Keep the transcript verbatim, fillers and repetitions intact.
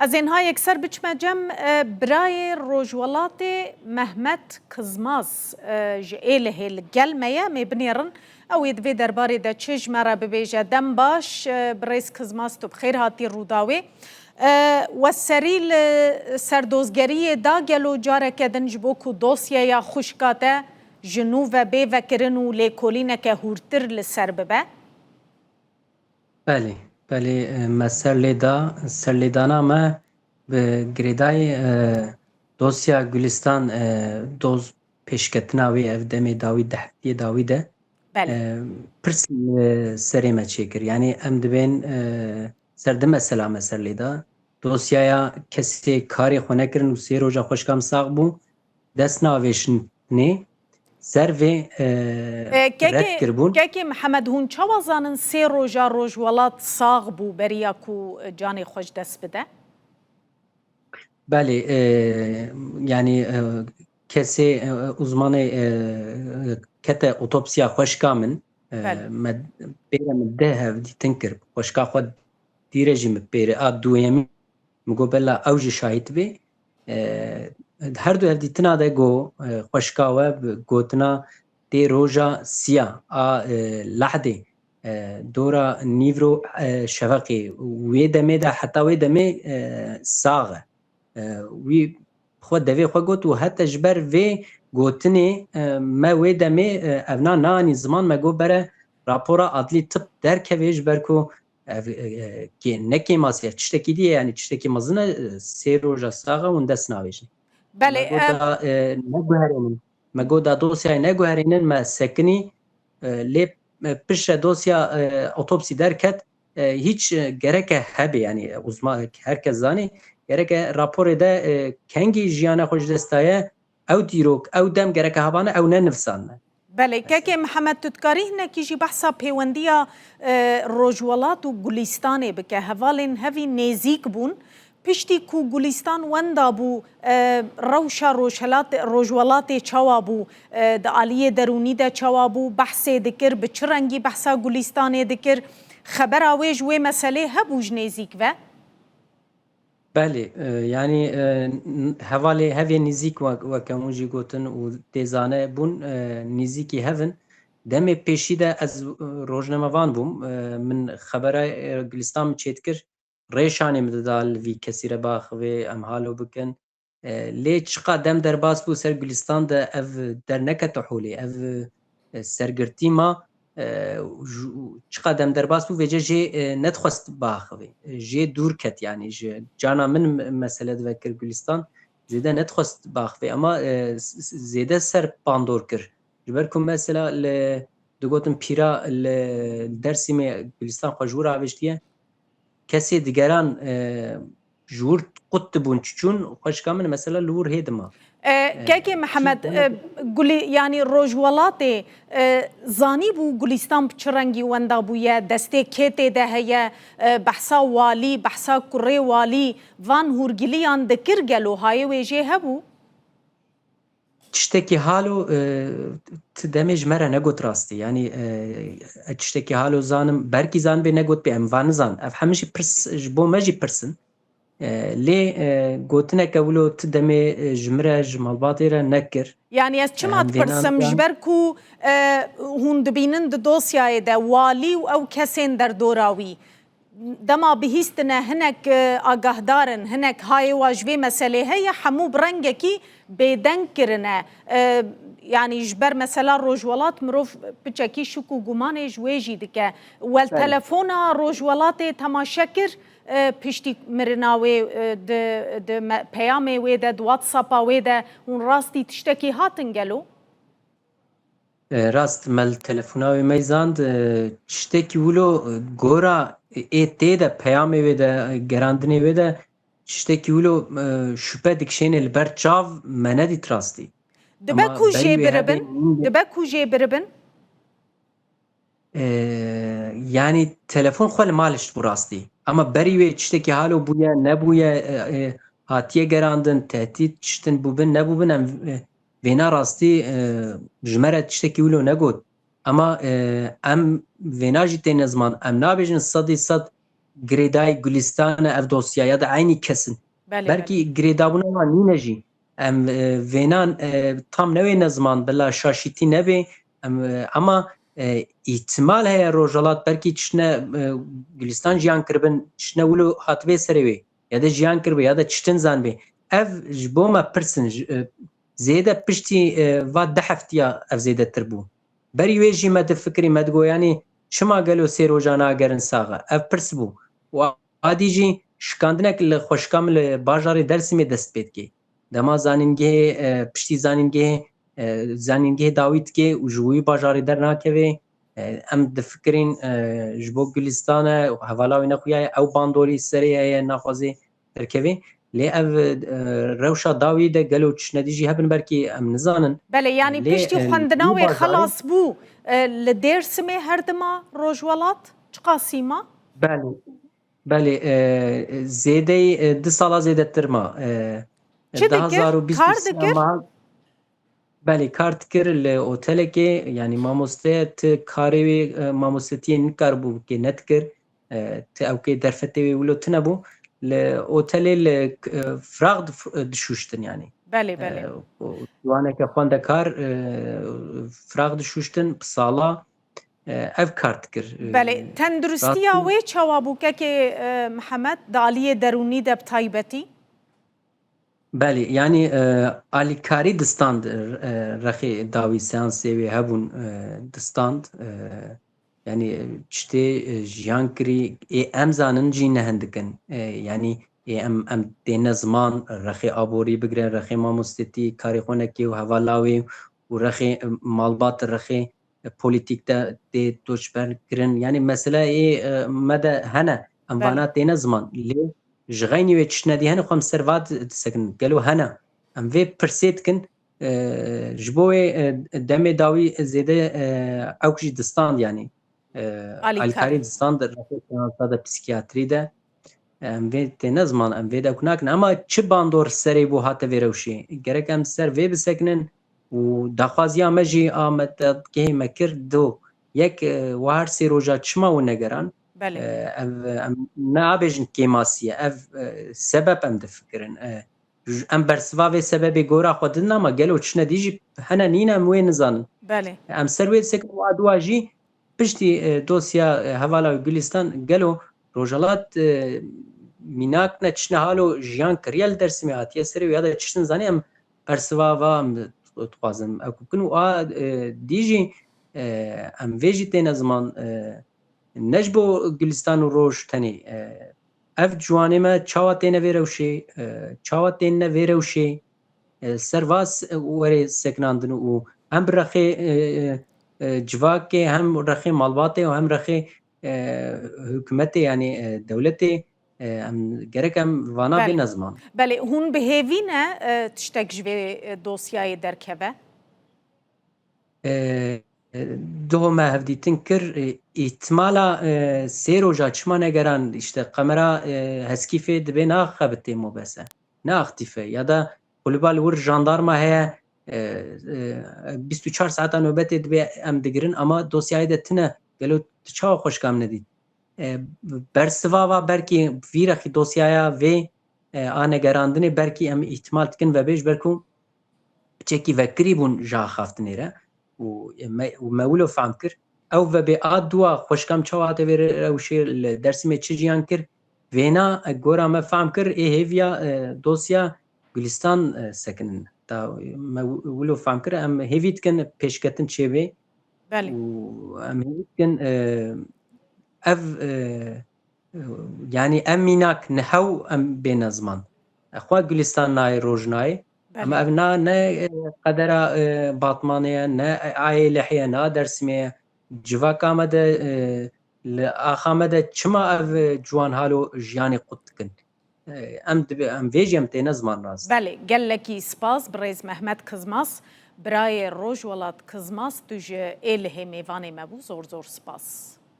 Ez ên ha yekser biçme cem, e, birayê Rojwelatê Mehmet Kizmaz, e, ji Êlihê li gel me ye, em ê binêrin. Ew ê di vê derbarê de çi ji me re bibêje. Dem baş, e, birêz Kizmaz, tu bi xêr hatî Rûdawê. E, we serî li serdozgeriyê da gelo careke din ji bo ku dosyeya xwişka te ji nû ve bê vekirin û lêkolîneke hûrtir li ser bibe? Belê, belê, e, me ser lê da, serlêdana me bi girêdayî, e, dosya Gulistan, e, doz pêşketina wê ev demê dawî, di heftiyê dawî de, Belê. e, pirs li serê me çêkir. Yanî em dibên, e, ser di mesela me ser lê da. Dosyaya kesê karê xwe nekirin û sê roja xweşka min sax bû, dest navêşinê ser vê, e, E, kekê, red kiribûn. Kekê Mihemed, hûn çawa zanin sê roja Rojwelat sax bû beriya ku canê xwe ji dest bide? Belê, e, yanî, e, kesê, e, uzmanê, e, kete otopsiya xweşka min, e, Belê. me pêre min deh hevdîtin kir. Xweşka xwe dîre jî min pêre a duyemî min got bela ew jî şahid bê. E, her du hevdîtina de got, e, xweşka we bi gotina tê roja siya a, e, lehdê, e, dora nîvro, e, şeveqê. Wê demê de, heta wê demê, e, sax e. E, wî xwe devê xwe got û heta ji ber vê gotinê, e, me wê demê, e, evna neanî ziman, me got bere rapora adlî tib derkeve ji ber ku ev, e, e, kê-, ne kêmasî ye, tiştekî dî ye, yanî tiştekî mezin e, e, sê roja sax e hûn dest navêjin. Belê, Me got e, da, e, neguherînin. Me got da dosyayê neguherînin, me sekinî, e, lê, e, piştre dosya, e, otopsî derket, e, hîç, e, gereke hebe, yanî, e, uzman, her kes zanî, gereke raporê de, e, kengî jiyana xwe ji dest daye, ew dîrok, ew dem gereke hebane, ew nenivsandine. Belê, Mesela. Kekê Mihemed, tu dikarî hinekî jî behsa pêwendiya, e, Rojwelat û Gulistanê bike. Hevalên hevî nêzîk bûn. Piştî ku Gulistan wenda bû, e, rewşa Rojhelat-, Rojwelatê çawa bû, e, di aliyê derûnî de çawa bû, behsê dikir, bi çi rengî behsa Gulistanê dikir? Xebera wê ji wê meselê hebû ji nêzîk ve? Belê, e, yanî, e, n-, hevalê hevê nîzîk wek, weke hûn jî gotin û tê zane bûn, e, nîzîkî hev in. Demê pêşî de ez, e, rojnamevan bûm. E, min xebera, e, Gulistan min çêdikir. Rêşanê min dida li vî kesî re biaxivê, em halo bikin. E, lê çiqa dem derbas bû ser Gulistan de ev dernekete holê, ev, e, sergirtî ma, e, ju-, çiqa dem derbas bû, vêce jê, e, nedixwest biaxivê. E, jê dûr ket, yanî ji cana min me-, mesele divekir Gulistan, zêde nedixwest biaxivê. Ema, e, s-, s-, zêde ser pandor kir. Ji ber ku mesela li, digotin pîra li Dêrsimê Gulistan xwe ji wir avêştiye, kesê digeran, e, ji wir qut dibûn çiçûn, xweşka min mesela li wir hê dima. E, E, Kekê Mihemed, çi- e, Gulî-, yanî Rojwelatê, e, zanîbû Gulistan bi çi rengî wenda bûye, destê kê tê de heye, e, behsa walî, behsa kurê walî, van hûrgiliyan dikir gelo, hayê wê jê hebû? Tiştekî halo, e, ti demê ji me re negot rastî. Yanî, e, e, tiştekî halo zanim, belkî zanibê negot bê, em va nizan. Ev hemî jî pirs, ji bo me jî pirs in. E, lê, e, gotineke wilo ti demê, e, ji min re, ji malbatê re nekir. Yanî ez çima Em vêna dipirsim? Ji ber ku, e, hûn dibînin di dosyayê de walî û ew kesên derdora wî, dema bihîstine hinek, e, agahdar in, hinek hayê wa ji vê meselê heye, hemû bi rengekî bêdeng kirine. E, yanî ji ber mesela Rojwelat mirov piçekî şik û gumanê ji wê jî dike. Wel Belê. telefona Rojwelatê temaşe kir, e, piştî mirina wê, e, di, di me-, peyamê wê de, di WhatsAppa wê de hûn rastî tiştekî hatin gelo? E, rast, me li telefona wê meyzand, e, tiştekî wilo, e, gora, e, ê tê de, peyamê wê de, e, gerandinê wê de, tiştekî wilo, e, şüphe dikişêne li ber çav me nedît rastî. Dibe Ama ku berî jê wê biribin, hebê hûn dibe ku jê biribin? E, yanî telefon xwe li mal hişt bû rastî. Ama berî wê tiştekî halo bûye, nebûye, e, e, hatiye gerandin, tehdît tiştin bûbin, nebûbin, em, e, vêna rastî, e, ji me re tiştekî wilo negot. Ama, e, em vêna jî têne ziman. Em nabêjin sedî sed girêdayî Gulîstan e ev dosya ya da eynî kes in. Belê, belê. Belkî girêdabûna wan nîne jî. Em, e, vênan, e, tam newê ne ziman, bila şaşîtî nebê. Em, e, ama, e, îhtimal heye Rojhilat belkî tiştine, e, Gulîstan jiyan kiribin, tiştine wilo hatibê serê wê. Ya da jiyan kiribê, ya da tiştin zanibê. Ev ji bo me pirs in, ji, e, zêde piştî, e, va du heftiya ev zêdetir bû. Berî wê jî me difikirî, me digot, yanî çima gelo sê roja nagerin sax e? Ev pirs bû. Û a dî jî şikandinek li xweşika min li bajarê Dersimê dest pê dike. Dema zanîngehê, e, piştî zanîngehê, e, zanîngehê dawî dike û ji wî bajarê dernakeve. E, em difikirîn, e, ji bo Gulîstan e, hevala wê nexuya ye, ew bandorî serê heye, naxwaze derkeve. Lê ev, e, rewşa dawî de gelo tiştnedî jî hebin, belkî em nizanin. Belê, yanî lê, piştî e, xwendina wê bajarê xelas bû, e, li Dêrsimê her dima Rojwelat çiqasî ma? Belê. Belê, e, zêdeyî, e, du sala zêdetir ma. E, Çi dikir? Kar dikir? Ma, belê, kar dikir li otelekê, yanî mamoste, ti karê wê, e, mamostetiyê nikaribû bike, nedikir. E, ti ewkê derfetê wê wilo tune bû. Li otelê li, e, firaq dif-, dişuştin yanî. Belê, belê. E, û ciwaneke xwendekar, e, firaq dişuştin, bi sala, e, ev kar dikir. E, Belê, tenduristiya rastî wê çawa bû kekê, e, Mihemed, di aliyê derûnî de bi taybetî? Belê, yanî, e, alîkarî distand, e, rexê dawî seansê wê hebûn, e, distand, e, yanî, e, tiştê, e, jiyan kirî, ê em zanin jî ne hindik in. E, yanî, ê em, em têne ziman, rexê aborî bigire, rexê mamostetî, karê xwe nekê û hevala wê û rexê, e, malbat, rexê, e, polîtîk de tê doçber kirin. Yanî mesele ê, e, me de hene. Em Belê. Vana têne ziman. Lê ji xeynî wê tiştnedî hene xwe em ser va di-, disekinin. Gelo hene? Em vê pirsê dikin, e, ji bo wê, e, demê dawî zêde, e, ewk jî distand yanî. E, Alîkarî. Alîkarî distand rexê seansa de psîkiyatrî de. Em vê têne ziman, em vê dewk nakin. Ema çi bandor serê bo hate vê rewşê? Gerek em ser vê bisekinin û daxwaziya me jî a me te gehê me kir do. Yek, e, wa her sê roja çima û negeran? Belê. E, ev, em nabêjin kêmasî ye. Ev, e, sebeb em difikirin. E, j-, em bersiva vê sebebê gora xwe didin, ama gelo çine dî jî hene nîne em wê nizanin. Belê. Em ser wê disekin û a dua jî piştî, e, dosya, e, hevala wî Gulîstan gelo Rojhilat, e, mînak ne çişne halo jiyan kiriye li Dersimê hatiye serê wê ya da çiştin zanî em bersiva va em dixwazin ew ku bikin û a, e, dî jî, e, em vê jî têne ziman, e, ne ji bo Gulîstan û Roj tenê, e, ev ciwanê me çawa têne vê rewşê, e, çawa têne vê rewşê, e, ser va s-, werê sekinandin û em bi rexê, e, e, e, civakê hem rexê malbatê û hem rexê, e, hikûmetê, yanî, e, dewletê, e, em gerek em vana Belê. Bêne ziman. Belê, hûn bi hêvî ne, e, tiştek ji vê, e, dosyayê derkeve? E, e, Doho me hevdîtin kir, e, îhtimala, e, sê roja çima negeran, işte, kamera, e, heskîfê dibê naxebitê mobese, ne aktîfe, ya da kulîba li wir jandarma heye, e, e, bîst û çar saeta nobetê dibê em digirin, ama dosyayê de tine, gelo tu çawa xweşka min nedît? E, bersiva va belkî vî rexî dosyaya vê, e, a negerandinê belkî em îhtimal dikin vebê, ji ber ku piçekî vekirî bûn ji axaftinê re û me, û me wilo fehm kir. Ew vebê a dua xweşka min çawa hate vê rewşê li Dersimê çi jiyan kir? Vêna, e, gora me fehm kir, ê hêviya, e, dosya Gulîstan, e, sekinin. Ta me wi-, wilo fehm kir, em hêvî dikin pêşketin çêbê. Belê. Û em hêvî dikin, e, ev, e, e, yanî em mînak nihew em bêne ziman. E, xwe Gulîstan nayê, Roj nayê. Belê. Ama ev na, ne, e, qedera, e, Batmanê ye, ne a Êlihê ye, ne a Dersimê ye. Civaka me de, e, li axa me de çima ev, e, ciwan halo jiyanê qut dikin? E, em dibe-, em vê jî em têne ziman rast. Belê, gelekî spas, birêz Mehmet Kizmas, birayê Rojwelat Kizmas, tu ji Êlihê mêvanê me bû, zor zor spas.